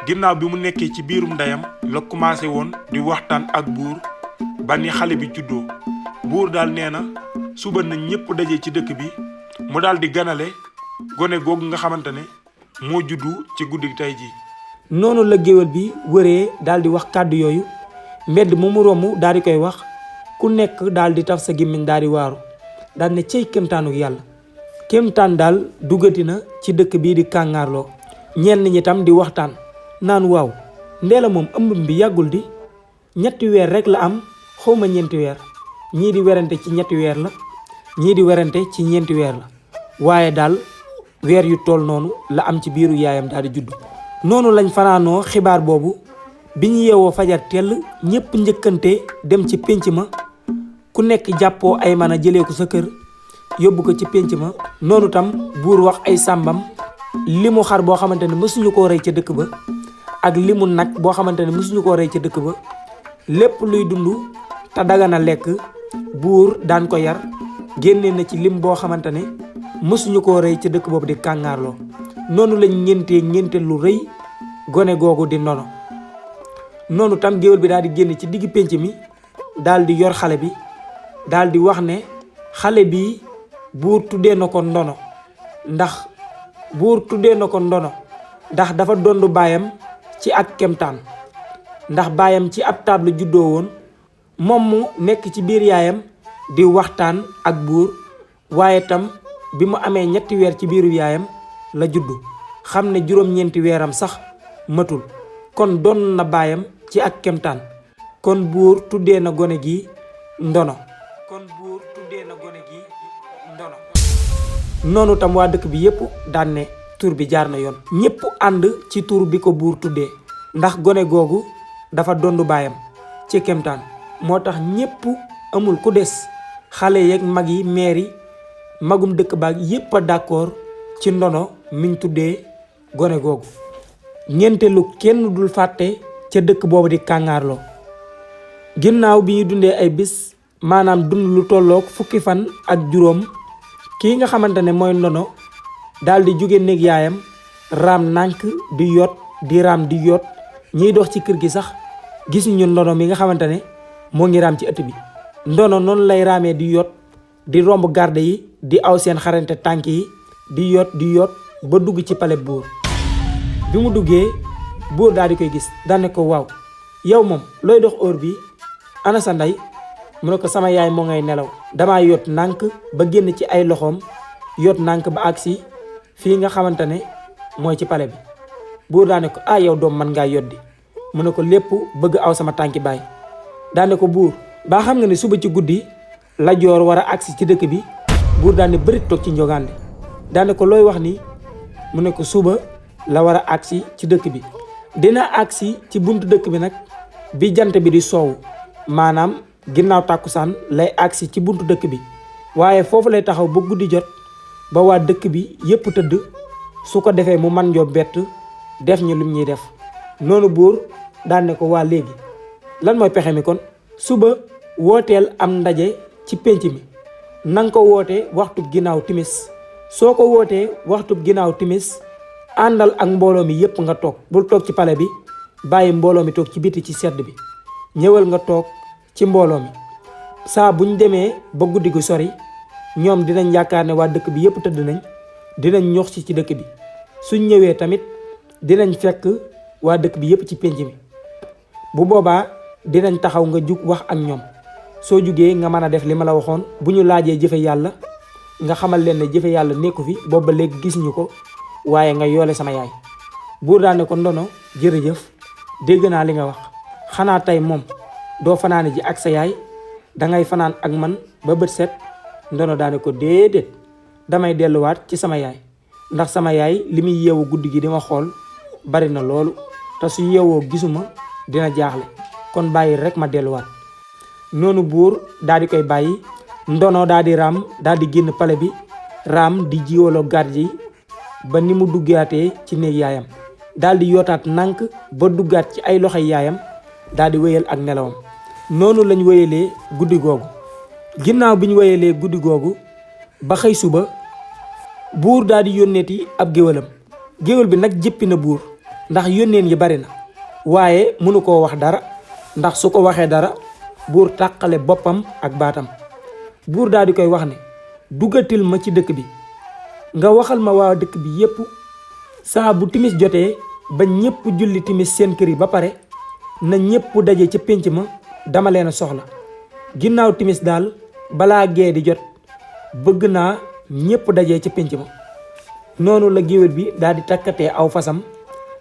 ginnaaw bi mu nekkee ci biirum ndeyam la commencé woon di waxtaan ak buur ba ni xale bi juddoo. buur daal nee na suba na ñëpp daje ci dëkk bi mu daal di ganale gone googu nga xamante ne moo juddu ci guddi tey jii. noonu la géwél bi wëree daal di wax kàddu yooyu mbedd mu mu romb daal di koy wax ku nekk daal di taf sa gémmiñ daal di waaru daal ne cey kéemtaanuk yàlla. kéemtaan daal duggati na ci dëkk bii di kàngaarloo ñenn ñi tam di waxtaan naan waaw Ndeela moom ëmb bi yàggul di 3 weer rek la am xawma 4 weer ñii di werante ci 3 weer la ñii di werante ci 4 weer la waaye daal weer yu toll noonu la am ci biiru yaayam daal di judd. noonu lañ fanaanoo xibaar boobu bi ñu yeewoo fajar tell ñépp njëkkante dem ci pénc ma ku nekk jàppoo ay mën a jëlee ko sa kër yóbbu ko ci pénc ma. noonu tam buur wax ay sàmbam limu xar boo xamante ne mësuñu koo rey ca dëkk ba ak limu nag boo xamante ne mësuñu koo rey ca dëkk ba, lépp luy dund te dagana lekk buur daan ko yar génne na ci lim boo xamante ne mësuñu koo rey ca dëkk boobu di kàngaarloo. noonu lañ ñeente lu rëy gone googu di Ndono. noonu tam géwél bi daal di génn ci digg pénc mi daal di yor xale bi daal di wax ne xale bi buur tuddee na ko Ndono ndax dafa dondu baayam ci ak kemtaan, ndax baayam ci ab taab la juddoo woon moom mu nekk ci biir yaayam di waxtaan ak buur, waaye tam bi mu amee 3 weer ci biiru yaayam la juddu xam ne juróom-ñeenti weeram sax matul, kon doon na baayam ci ak kemtaan, kon buur tuddee na gone gi Ndono. noonu tam waa dëkk bi yépp daan ne tur bi jaar na yoon. ñépp ànd ci tur bi ko buur tuddee ndax gone googu dafa dondu baayam ci kemtaan, moo tax ñépp amul ku des, xale yeeg mag yi meer yi magum dëkk baag yépp a d'accord ci Ndono miñ tuddee gone googu. ñeente lu kenn dul fàtte ca dëkk boobu di kàngaarloo. ginnaaw bi ñu dundee ay bis, maanaam dund lu tolloog 10 fan ak juróom, kii nga xamante ne mooy Ndono daal di jóge néeg yaayam raam nànk di yot di raam di yot. ñiy dox ci kër gi sax gisuñu Ndono mi nga xamante ne moo ngi raam ci ëtt bi. Ndono noonu lay raamee di yot di romb garde yi di aw seen xarante tànk yi di yot ba dugg ci palais buur. bi mu duggee buur daal di koy gis daan ne ko waaw yow moom looy dox heure bi ana sa ndey? mu ne ko sama yaay moo ngay nelaw, damaa yot nànk ba génn ci ay loxoom yot nànk ba agsi fii nga xamante ne mooy ci palais bi. buur daane ko yow doom man ngaa yot di. mu ne ko lépp bëgg aw sama tànki baay. daane ko buur baa xam nga ne suba ci guddi la joor war a agsi ci dëkk bi? buur daane bërit toog ci njogaande. daane ko looy wax nii? mu ne ko suba la war a agsi ci dëkk bi, dina agsi ci buntu dëkk bi nag bi jant bi di soow, maanaam ginnaaw tàkkusaan lay agsi ci buntu dëkk bi, waaye foofu lay taxaw ba guddi jot ba waa dëkk bi yépp tëdd, su ko defee mu man ñoo bett def ñu lim ñuy def. noonu buur daan ne ko waa léegi lan mooy pexe mi kon? suba wooteel am ndaje ci pénc mi, nanga ko woote waxtu ginnaaw timis. soo ko wootee waxtu ginnaaw timis àndal ak mbooloo mi yépp nga toog, bul toog ci palais bi, bàyyi mbooloo mi toog ci biti ci sedd bi. ñëwal nga toog ci mbooloo mi. saa buñ demee ba guddi gu sori ñoom dinañ yaakaar ne waa dëkk bi yépp tëdd nañ, dinañ ñox ci dëkk bi. suñ ñëwee tamit dinañ fekk waa dëkk bi yépp ci pénc mi. bu boobaa dinañ taxaw nga jug wax ak ñoom. soo jugee nga mën a def li ma la waxoon, bu ñu laajee jëfe yàlla nga xamal leen ne jëfe yàlla nekku fi, boobu ba léegi gis ñu ko, waaye nga yoole sama yaay. buur daane ko Ndono jërëjëf, dégg naa li nga wax, xanaa tey moom doo fanaane ji ak sa yaay, dangay fanaan ak man ba bët set? Ndono daane ko déedéet, damay delluwaat ci sama yaay, ndax sama yaay li muy yeewu guddi gi di ma xool bari na loolu, te su yeewoo gisuma dina jaaxle, kon bàyyi rek ma delluwaat. noonu buur daal di koy bàyyi. Ndono daal di raam daal di génn palais bi, raam di jiwaloo garde yi ba ni mu duggaatee ci néeg yaayam, daal di yootaat nànk ba duggaat ci ay loxoy yaayam, daal di wéyal ak nelawam. noonu lañ wéyalee guddi googu. ginnaaw bi ñu wéyalee guddi googu ba xëy suba, buur daal di yónneeti ab géwalam. géwal bi nag jëppi na buur ndax yónneen yi bari na, waaye mënu koo wax dara, ndax su ko waxee dara buur tàqale boppam ak baatam. buur daal di koy wax ne duggatil ma ci dëkk bi, nga waxal ma waa dëkk bi yépp, saa bu timis jotee ba ñépp julli timis seen kër yi ba pare, na ñépp daje ca pénc ma, dama leen a soxla. ginnaaw timis daal balaa gee di jot bëgg naa ñépp daje ca pénc ma. noonu la géwél bi daal di takkatee aw fasam,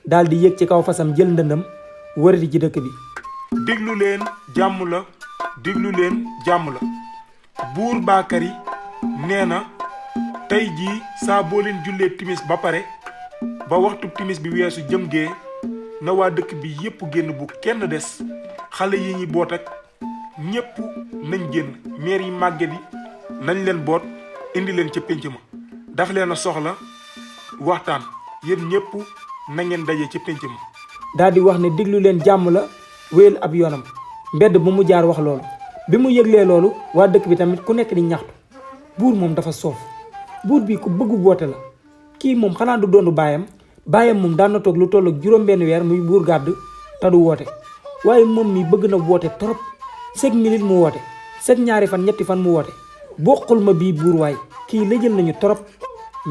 daal di yëg ci kaw fasam jël ndëndam wërati ci dëkk bi. déglu leen jàmm la, déglu leen jàmm la. buur Bakary nee na tey jii saa boo leen jullee timis ba pare ba waxtu timis bi weesu jëm gee na waa dëkk bi yépp génn bu kenn des xale yi ñi boot ak ñépp nañ génn meer yi màgget yi nañ leen boot indi leen ca pénc ma daf leen a soxla waxtaan yéen ñépp na ngeen daje ca pénc ma daal di wax ne diglu leen jàmm la wéyal ab yoonam mbedd bu mu jaar wax loolu bi mu yëglee loolu waa dëkk bi tamit ku nekk di ñaxtu buur moom dafa soof buur bi ku bëgg woote la kii moom xanaa du doonu baayam moom daan na toog lu toll ak juróom-benn weer muy buur gàdd te du woote waaye moom mi bëgg na woote trop chaque minute mu woote chaque ñaari fan ñetti fan mu woote bokkul ma bii buur waay kii la jël nañu trop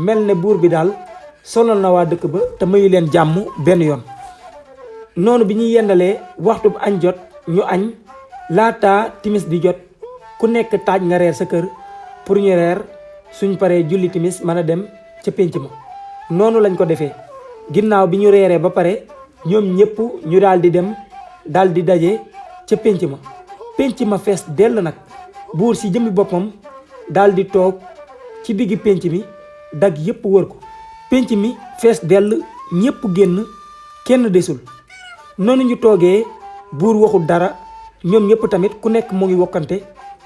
mel ne buur bi daal sonal na waa dëkk ba te mayu leen jàmm benn yoon. noonu bi ñuy yendalee waxtu bu añ jot ñu añ laata timis di jot ku nekk taaj nga reer sa kër pour ñu reer suñ paree julli timis mën a dem ca pénc ma noonu lañ ko defee. ginnaaw bi ñu reeree ba pare ñoom ñëpp ñu daal di dem daal di daje ca pénc ma fees dell nag buur si jëmmi boppam daal di toog ci diggi pénc mi dag yëpp wër ko pénc mi fees dell ñëpp génn kenn desul noonu ñu toogee buur waxul dara ñoom ñëpp tamit ku nekk mu ngi wokkante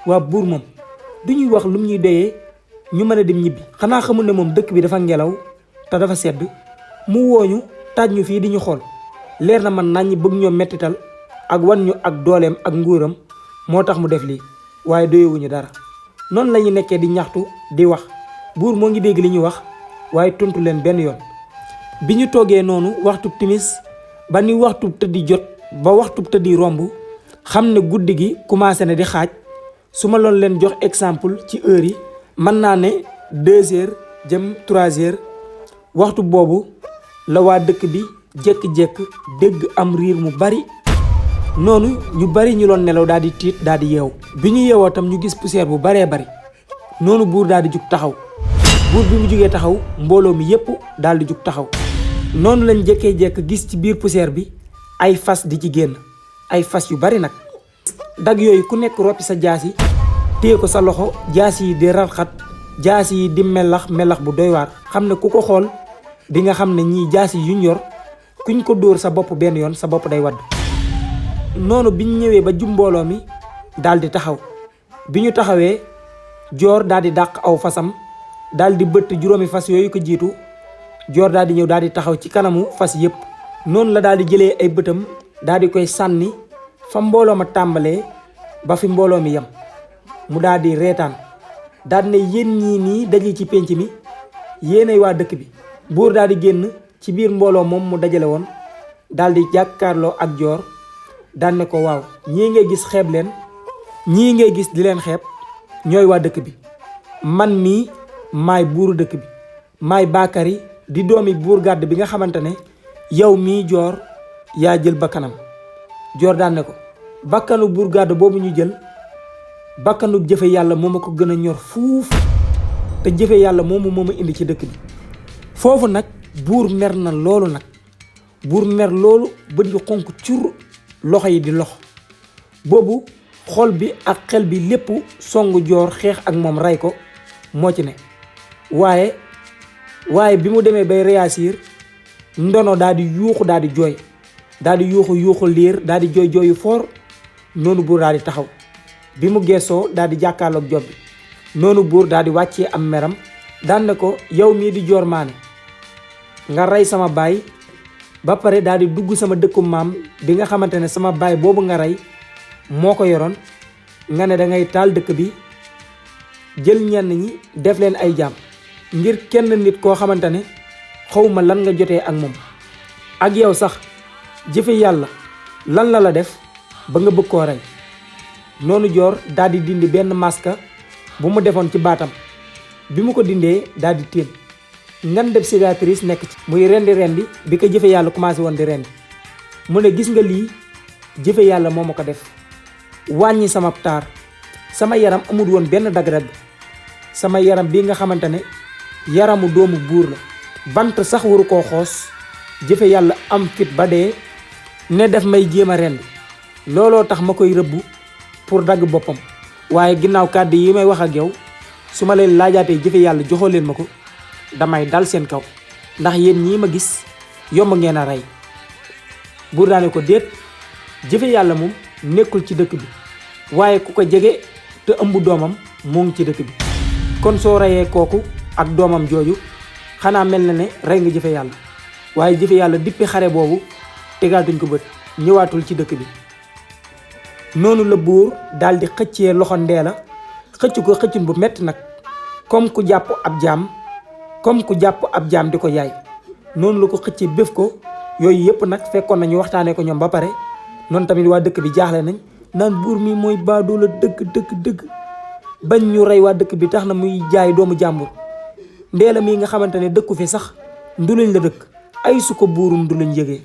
waa buur moom du ñuy wax lu ñuy doyee ñu mën a dem ñibbi xanaa xamul ne moom dëkk bi dafa ngelaw te dafa sedd mu wooñu taaj ñu fii di ñu xool leer na man nañ bëgg ñoo mettital ak wan ñu ak dooleem ak nguuram moo tax mu def lii waaye doyewuñu dara noonu la ñu nekkee di ñaxtu di wax buur moo ngi dégg li ñuy wax waaye tontu leen benn yoon bi ñu toogee noonu waxtu timis ba ni waxtu tëddi jot ba waxtu tëddi romb xam ne guddi gi commencé na di xaaj su ma loon leen jox exemple ci heure yi mën naa ne 2 heures jëm 3 heures waxtu boobu la waa dëkk bi jékki-jékki dégg am riir mu bari noonu ñu bari ñu doon nelaw daal di tiit daal di yeewu bi ñu yeewoo tam ñu gis poussière bu baree bari noonu buur daal di jug taxaw buur bi mu jugee taxaw mbooloo mi yépp daal di jug taxaw noonu lañ jékkee-jékk gis ci biir poussière bi ay fas di ci génn ay fas yu bari nag dag yooyu ku nekk roppi sa jaas yi téye ko sa loxo jaas yi di rarxat jaas yi di melax bu doy waar xam ne ku ko xool di nga xam ne ñii jaas yi yuñ yor kuñ ko dóor sa bopp benn yoon sa bopp day wadd noonu biñ ñëwee ba jub mbooloo mi daal di taxaw bi ñu taxawee joor daal di dàq aw fasam daal di bëtt juróomi fas yooyu ko jiitu joor daal di ñëw daal di taxaw ci kanamu fas yépp noonu la daal di jëlee ay bëtam daal di koy sànni fa mbooloo ma tàmbalee ba fi mbooloo mi yem mu daal di reetaan daal di ne yéen ñii nii daje ci pénc mi yéenay waa dëkk bi buur daal di génn ci biir mbooloo moom mu dajale woon daal di jàkkaarloo ak joor daal ne ko waaw ñii ngay gis xeeb leen ñii ngay gis di leen xeeb ñooy waa dëkk bi man mii maay buuru dëkk bi maay Bakary di doomi buur gàdd bi nga xamante ne yow mii joor yaa jël bakkanam joor daan ne ko bakkanu buur gàdd boobu ñu jël bakkanu jëfe yàlla moo ma ko gën a ñor fuuf te jëfe yàlla moomu moo ma indi ci dëkk bi foofu nag buur mer na loolu nag buur mer loolu bët yi xonk cur loxo yi di lox boobu xol bi ak xel bi lépp songu joor xeex ak moom rey ko moo ci ne waaye bi mu demee bay réagir ndono daal di yuuxu daal di jooy daal di yuuxu liir daal di jooy jooyu foor noonu buur daal di taxaw bi mu geesoo daal di jàkkaarloog job bi noonu buur daal di wàccee am meram daan ne ko yow mii di joor maane nga rey sama baay ba pare daal di dugg sama dëkku maam bi nga xamante ne sama baay boobu nga rey moo ko yoroon nga ne dangay taal dëkk bi jël ñenn ñi def leen ay jaam ngir kenn nit koo xamante ne xawma lan nga jotee ak moom ak yow sax jëfe yàlla lan la def ba nga bëgg koo rey noonu joor daal di dindi benn maska bu mu defoon ci baatam bi mu ko dindee daal di téen ngan def cicatrice nekk ci muy rendi bi ko jëfe yàlla commencé woon di rendi mu ne gis nga lii jëfe yàlla moo ma ko def wàññi sama taar sama yaram amul woon benn dagg-dagg sama yaram bi nga xamante ne yaramu doomu buur la bant sax waru koo xoos jëfe yàlla am fit ba dee ne def may jéem a rendi looloo tax ma koy rëbb pour dagg boppam waaye ginnaaw kàddu yi may wax ak yow su ma leen laajaatee jëfe yàlla joxoo leen ma ko damay dal seen kaw ndax yéen ñii ma gis yomb ngeen a rey. buur daane ko déet jëfe yàlla moom nekkul ci dëkk bi waaye ku ko jege te ëmb doomam moo ngi ci dëkk bi kon soo reyee kooku ak doomam jooju xanaa mel na ne rey nga jëfe yàlla waaye jëfe yàlla dippi xare boobu tegaatuñ ko bët ñëwaatul ci dëkk bi. noonu la buur daal di xëccee loxo Ndeela xëcc ko xëccun bu metti nag comme ku jàpp ab jaam di ko yaay noonu la ko xëccee béf ko. yooyu yëpp nag fekkoon nañu waxtaanee ko ñoom ba pare noonu tamit waa dëkk bi jaaxle nañ naan buur mi mooy baadoola dëgg bañ ñu rey waa dëkk bi tax na muy jaay doomu jàmbur. Ndeela mii nga xamante ne dëkku fi sax nduluñ la dëkk ay su ko buurum nduluñ yëgee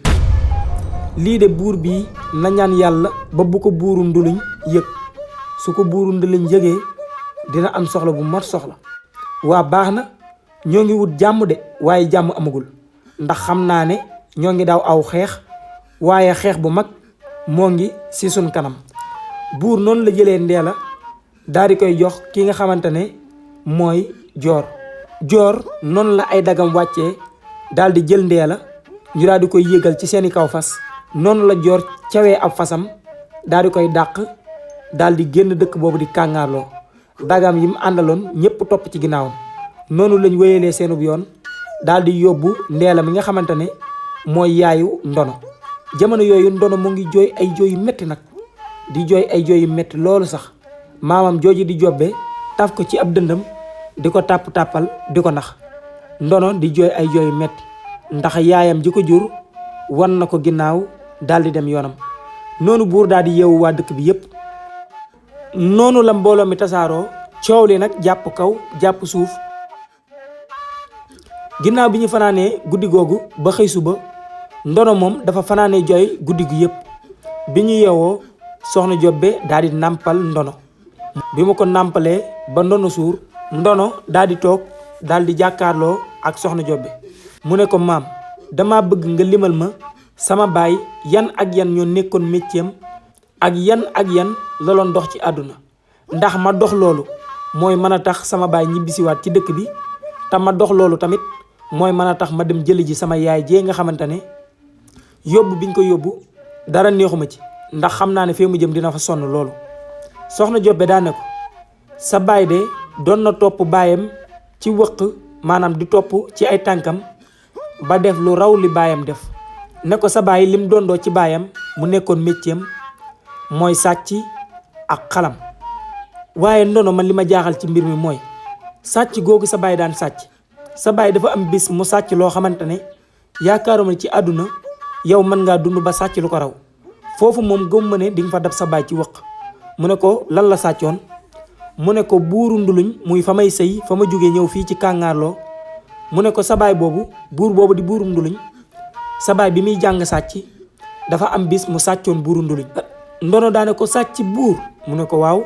lii de buur bii na ñaan yàlla ba bu ko buurum nduluñ yëg su ko buurum nduluñ yëgee dina am soxla bu mat soxla. waa baax na ñoo ngi wut jàmm de waaye jàmm amagul ndax xam naa ne ñoo ngi daaw aw xeex waaye xeex bu mag moo ngi ci suñ kanam. buur noonu la jëlee Ndeela daal di koy jox ki nga xamante ne mooy joor noonu la ay dagam wàccee daal di jël Ndeela ñu daal di koy yéegal ci seeni kaw fas. noonu la joor cawee ab fasam daal di koy dàq daal di génn dëkk boobu di kàngaarloo dagam yi mu àndaloon ñépp topp ci ginnaawam. noonu lañ wéyalee seenub yoon daal di yóbbu Ndeela mi nga xamante ne mooy yaayu Ndono. jamono yooyu Ndono mu ngi jooy ay jooy yu metti nag di jooy ay jooy yu metti loolu sax maamam jooju di jobbe taf ko ci ab dëndam di ko tàppal di ko nax. Ndono di jooy ay jooy yu metti ndax yaayam ji ko jur wan na ko ginnaaw daal di dem yoonam. noonu buur daal di yeewu waa dëkk bi yépp. noonu la mbooloo mi tasaaroo coow li nag jàpp kaw jàpp suuf. ginnaaw bi ñu fanaanee guddi googu ba xëy suba Ndono moom dafa fanaanee jooy guddi gi yépp. bi ñu yeewoo soxna Jobbe daal di nàmpal Ndono. bi mu ko nàmpalee ba Ndono suur Ndono daal di toog daal di jàkkaarloo ak soxna Jobbe. mu ne ko maam dama bëgg nga limal ma sama baay yan ak yan ñoo nekkoon métier ak yan la doon dox ci àdduna ndax ma dox loolu mooy mën a tax sama baay ñibbisiwaat ci dëkk bi te ma dox loolu tamit mooy mën a tax ma dem jëli ji sama yaay jee nga xamante ne yóbbu biñ ko yóbbu dara neexuma ci ndax xam naa ne fee mu jëm dina fa sonn loolu. soxna Jobbe daa ne ko sa baay de doon na topp baayam ci wëq maanaam di topp ci ay tànkam ba def lu raw li baayam def. ne ko sa baay lim doondoo ci baayam mu nekkoon métier mooy sàcc ak xalam waaye Ndono man li ma jaaxal ci mbir mi mooy sàcc googu sa baay daan sàcc sa baay dafa am bis mu sàcc loo xamante ne yaakaaruma ci àdduna yow mën ngaa dund ba sàcc lu ko raw foofu moom gëm ma ne di nga fa dab sa baay ci wëq. mu ne ko lan la sàccoon mu ne ko buuru nduluñ muy fa may sëy fa ma jógee ñëw fii ci kàngaarloo. mu ne ko sa baay boobu buur boobu di buurum nduluñ sa baay bi muy jàng sàcc dafa am bis mu sàccoon buuru nduluñ. Ndono daane ko sàcc buur mu ne ko waaw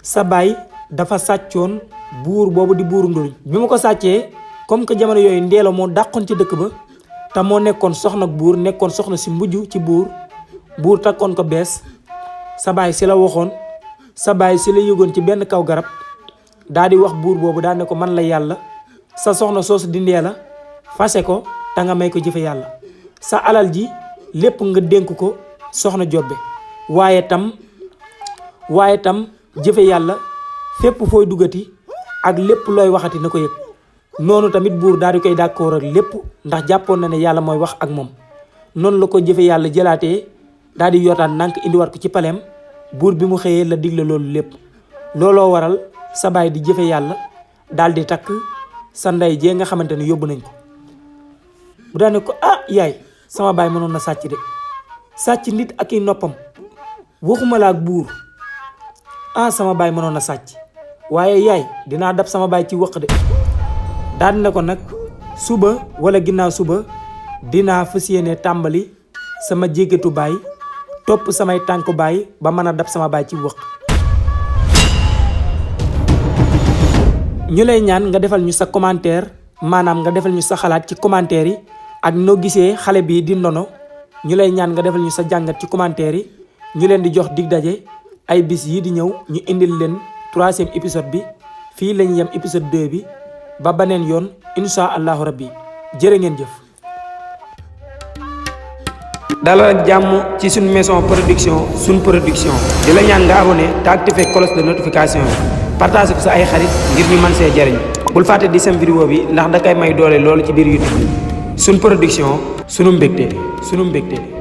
sa baay dafa sàccoon buur boobu di buurum nduluñ. bi ma ko sàccee comme que jamono yooyu Ndeela moo dàqoon ci dëkk ba te moo nekkoon soxna buur nekkoon soxna si mujj ci buur takkoon ko bees sa baay si la waxoon sa baay si la yëgoon ci benn kaw garab daal di wax buur boobu daal ne ko man la yàlla sa soxna soosu di Ndeela fase ko te nga may ko jëfe yàlla sa alal ji lépp nga dénk ko soxna Jobbe waaye tam jëfe yàlla fépp fooy duggati ak lépp looy waxati na ko yëg. noonu tamit buur daal di koy d'accord ak lépp ndax jàppoon na ne yàlla mooy wax ak moom. noonu la ko jëfe yàlla jëlaatee daal di yootaan nànk indiwaat ko ci paleem buur bi mu xëyee la digle loolu lépp. looloo waral sa baay di jëfe yàlla daal di takk sa ndey jee nga xamante ne yóbbu nañ ko. bu daane ko yaay sama baay mënoon na sàcc de sàcc nit ak i noppam waxuma la ak buur sama baay mënoon na sàcc waaye yaay dinaa dab sama baay ci wëq de. daal ne ko nag suba wala ginnaaw suba dinaa fas yéene tàmbali sama jéggatu baay topp samay tànku baay ba mën a dab sama baay ci wëq. ñu lay ñaan nga defal ñu sa commentaire maanaam nga defal ñu sa xalaat ci commentaire yi ak noo gisee xale bii di Ndono. ñu lay ñaan nga defal ñu sa jàngat ci commentaire yi ñu leen di jox dig daje ay bis yi di ñëw ñu indil leen 3e épisode bi fii lañ yem épisode 2 bi ba baneen yoon insha allahu rabbi jërë ngeen jëf. dalal ak jàmm ci suñ maison production suñ production di la ñaan nga abonné te activé cloche de notification bi partage ko sa ay xarit ngir ñu mën see jariñ bul fàtte di sem vidéo bi ndax da koy may doole loolu ci biir YouTube suñ production sunu mbégte